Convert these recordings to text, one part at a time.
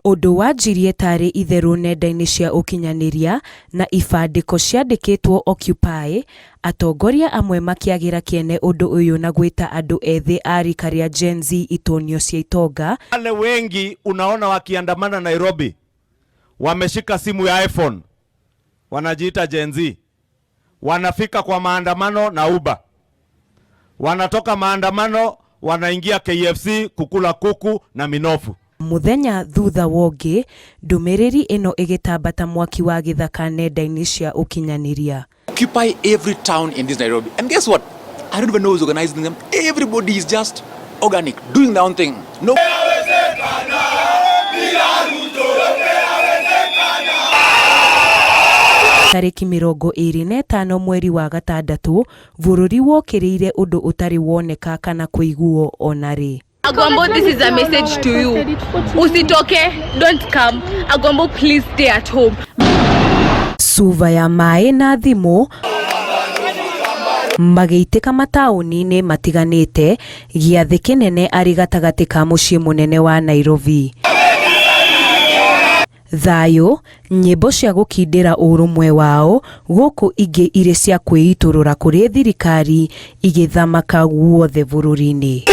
Ũndũ wanjirie tarĩ itherũ nenda-inĩ cia ũkinyanĩria na ibandĩko ciandĩkĩtwo Occupy, atongoria amwe makĩagĩra kĩene ũndũ ũyũ na gwĩta andũ ethĩ a rika rĩa Gen-Z itonio cia itonga. Wale wengi unaona wakiandamana Nairobi wameshika simu ya iPhone wanajiita Gen Z, wanafika kwa maandamano na Uber, wanatoka maandamano wanaingia KFC kukula kuku na minofu. Mũthenya thutha wongĩ, ndũmĩrĩri ĩno ĩgĩtamba ta mwaki wa gĩthaka nenda-inĩ cia ũkinyanĩria. Occupy every town in this Nairobi. And guess what? I don't even know who's organizing them. Everybody is just organic, doing their own thing. No. Tarĩki 25 mweri wa gatandatũ, bũrũri wokĩrĩire ũndũ ũtarĩ woneka kana kũiguo ona rĩ. Agwambo, this is a message to you. Usitoke, don't come. Agwambo, please stay at home. Cuba ya maĩ na thimũ magĩitĩka mataũni-inĩ matiganĩte, gĩathĩ kĩnene arĩ gatagatĩ ka mũciĩ mũnene wa Nairobi. Thayũ, nyĩmbo cia gũkindĩra ũrũmwe wao, gũkũ ingĩ irĩ cia kwĩitũrũra kũrĩ thirikari igĩthamaka guothe bũrũri-inĩ.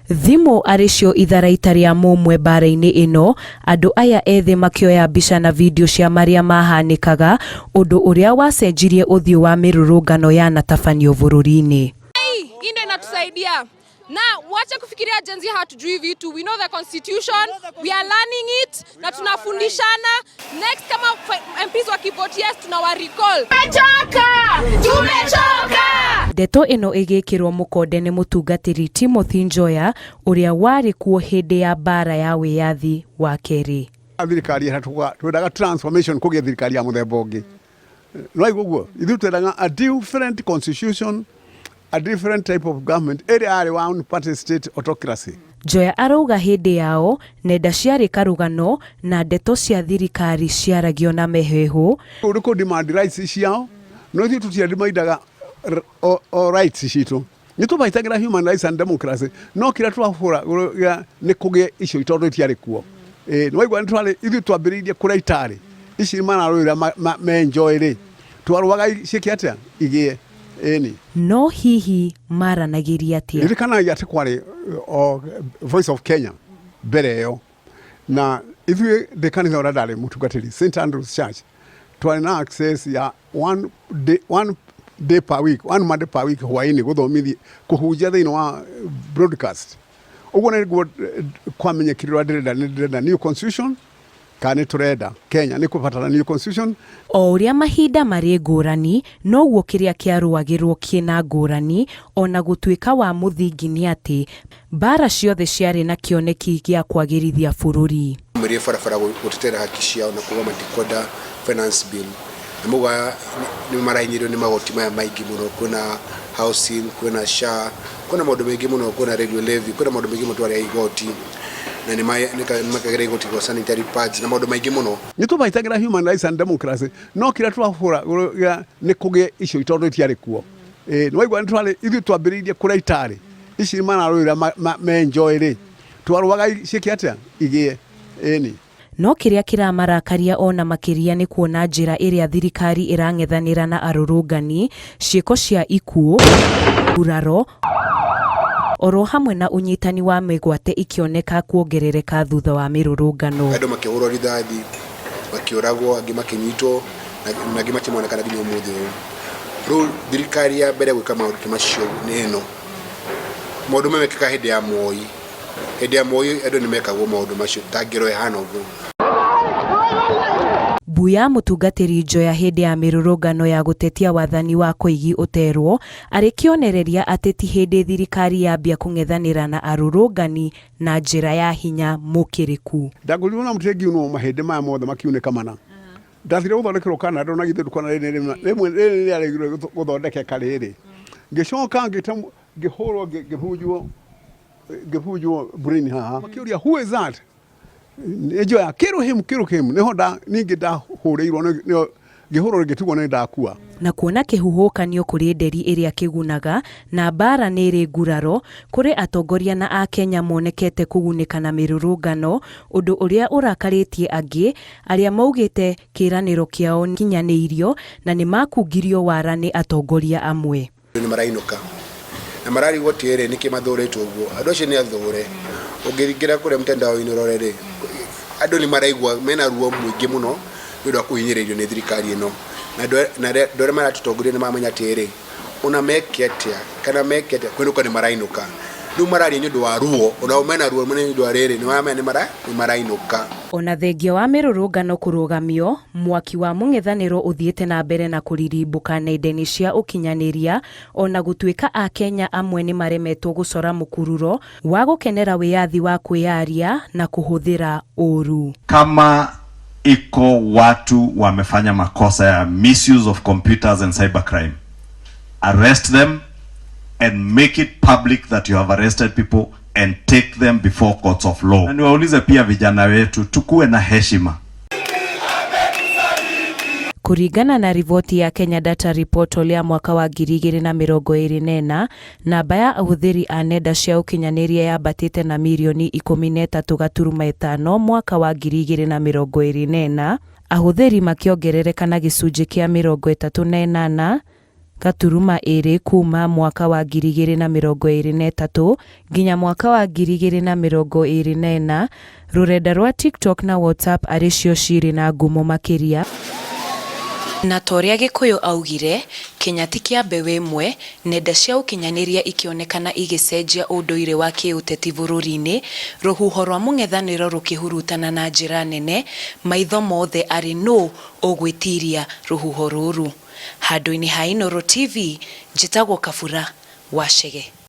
Thimũ arĩ cio itharaita rĩa mũmwe mbara-inĩ ĩno, andũ aya ethĩ makĩoya mbica na video cia marĩa mahanĩkaga, ũndũ ũrĩa wacenjirie ũthiũ wa mĩrũrũngano yanatabanio bũrũri-inĩ. Hii ndio inatusaidia na wache kufikiria Gen Z hatujui vitu. We know the constitution, we are learning it na tunafundishana. Next kama MPs wakivote yes, tunawa recall. Tumechoka! Tumechoka! Ndeto ĩno ĩgĩkĩrwo mũkonde nĩ mũtungatĩri Timothy Njoya ũrĩa warĩ kuo hĩndĩ ya mbara ya wĩyathi wa kerĩ. Thirikari ĩratũga twendaga transformation kũgĩa thirikari ya mũthemba ũngĩ no aigua ũguo ithuĩ twendaga a different constitution, a different type of government ĩrĩa yarĩ one party state autocracy. Njoya arauga hĩndĩ yao nenda ciarĩ karũgano na ndeto cia thirikari ciaragio na mĩheehũ. Ũndũ kũ demand rights ciao no ithuĩ tũtiandimandaga o rights citũ, nĩ tũbaitagĩra human rights and democracy, no kĩrĩa twahũra nĩ kũgĩe icio tondũ itiarĩ kuo. Nĩ waigua nĩ twarĩ ithuĩ twambĩrĩirie kũrĩa itarĩ ici mararũĩra menjoy rĩ, twarũaga ciĩke atĩa igĩe ĩni. No hihi maranagĩria atĩa? Ririkanagia atĩ kwarĩ o Voice of Kenya mbere ĩyo, na ithuĩ ndĩ kanitha ũrĩa ndarĩ mũtungatĩri St Andrews Church, twarĩ na access ya one day per week, one Monday per week hwaĩ-inĩ gũthomithia kũhunjia thĩinĩ wa broadcast. Ũguo nĩguo kwamenyekire ũrĩa ndĩrenda, nĩ ndĩrenda new constitution kana nĩ tũrenda Kenya nĩ kũbatara new constitution. O ũrĩa mahinda marĩ ngũrani, noguo kĩrĩa kĩarũagĩrwo kĩna ngũrani, ona gũtuĩka wa mũthingi nĩ atĩ mbara ciothe ciarĩ na kĩoneki gĩa kwagĩrithia bũrũri. Maumĩrire barabara gũtetera haki ciao na kuga matikwenda finance bill, na mauga nĩ marahinyĩrĩrio nĩ magoti maya maingĩ mũno, kwĩna housing, kwĩna SHA, kwĩna maũndũ maingĩ mũno, kwĩna radio levy, kwĩna maũndũ maingĩ mũno twarĩa igoti na nĩ makagĩra igoti kwa sanitary pads na maũndũ maingĩ mũno. Nĩ tũbaitagĩra human rights and democracy, no kĩrĩa twahũra nĩ kũgĩe icio tondũ itiarĩ kuo. Nĩ waigua nĩ twarĩ ithuĩ twambĩrĩirie kũrĩa itarĩ ici mararũĩra menjoy rĩ, twarũaga ciĩke atĩa igĩe ĩni. No kĩrĩa kĩramarakaria ona makĩria nĩ kuona njĩra ĩrĩa thirikari ĩrang'ethanĩra na arũrũngani, ciĩko cia ikuũ, nguraro oro hamwe na ũnyitani wa mĩgwate ikĩoneka kuongerereka thutha wa mĩrũrũngano. Andũ makĩhũrwo rithathi, makĩũragwo, angĩ makĩnyitwo na angĩ matimonekana nginya ũmũthĩ ũyũ. Rĩu thirikari ya mbere gwĩka maũndũ ta macio nĩ ĩno. Maũndũ maya mekĩkaga hĩndĩ ya Moi. Hĩndĩ ya Moi andũ nĩ mekagwo maũndũ macio ta ngero ĩhana ũguo. Mbu ya mũtungatĩri Njoya hĩndĩ ya mĩrũrũngano ya gũtetia wathani wa Koigi Ũterwo arĩ kĩonereria atĩ ti hĩndĩ thirikari yambia kũng'ethanĩra na arũrũngani na njĩra ya hinya mũkĩrĩku. Ndangũrirwo na mũtĩ ngiunwo mahĩndĩ maya mothe makiunĩka mana. Ndathire gũthondekerwo Canada ona githĩ ndũkona rĩrĩ rĩmwe rĩrĩ rĩarĩgirwo gũthondekeka rĩrĩ. Ngĩcoka ngĩhũrwo ngĩbunjwo brain haha. Makĩũria who is that? Nĩ Njoya, kill him, kill him. Nĩho ningĩ ndahũrĩirwo nĩho Ngĩhũrwo ngĩtigwo nĩ ndakua. Na kuona kĩhuhũkanio kũrĩ nderi ĩrĩa kĩgunaga na mbaara nĩ ĩrĩ nguraro, kũrĩ atongoria na Akenya monekete kũgunĩka na mĩrũrũngano, ũndũ ũrĩa ũrakarĩtie angĩ arĩa maugĩte kĩĩranĩro kĩao kinyanĩirio na nĩmakungirio wara nĩ atongoria amwe. Nĩ marainũka na mararigwo atĩrĩ, nĩkĩ mathũrĩtwo ũguo? Andũ acio nĩ athũre. Ũngĩingĩra kũrĩa mtandao-inĩ ũrore rĩ, andũ nĩ maraigua mena ruo mũingĩ mũno nĩ ũndũ wa kũhinyĩrĩrio nĩ thirikari ĩno, na andũ arĩa maratũtongoria nĩ maramenya atĩrĩ, ona meke atĩa kana meke atĩa, kũinũka nĩ marainũka. Rĩu mararia nĩ ũndũ wa ruo, onao mena ruo nĩ ũndũ wa rĩrĩ, nĩ maramenya nĩ marainũka. Ona thengia wa mĩrũrũngano kũrũgamio, mwaki wa mũng'ethanĩro ũthiĩte na mbere na kũririmbũka nenda-inĩ cia ũkinyanĩria, ona gũtuĩka Akenya amwe nĩ maremetwo gũcora mũkururo wa gũkenera wĩyathi wa kwĩyaria na kũhũthĩra ũru. Kama iko watu wamefanya makosa ya misuse of computers and cybercrime, arrest them and make it public that you have arrested people and take them before courts of law. Na niwaulize pia vijana wetu, tukuwe na heshima. Kũringana na riboti ya Kenya Data Report ya mwaka wa 2024, namba ya ahũthĩri a nenda cia ũkinyanĩria yambatĩte na mirioni 13.5 mwaka wa 2024, ahũthĩri makĩongerereka na gĩcunjĩ kĩa 38.2 kuuma mwaka wa 2023 nginya mwaka wa 2024. Rũrenda rwa TikTok na WhatsApp arĩ cio cirĩ na ngumo makĩria. Na ta ũrĩa Gĩkũyũ augire, Kenya ti kĩa mbeũ ĩmwe, nenda cia ũkinyanĩria ikĩonekana igĩcenjia ũndũire wa kĩũteti bũrũri-inĩ, rũhuho rwa mũng'ethanĩro rũkĩhurutana na njĩra nene, maitho mothe arĩ nũ ũgwĩtiria rũhuho rũrũ. Handũ-inĩ ha Inooro TV, njĩtagwo Kabura wa Chege.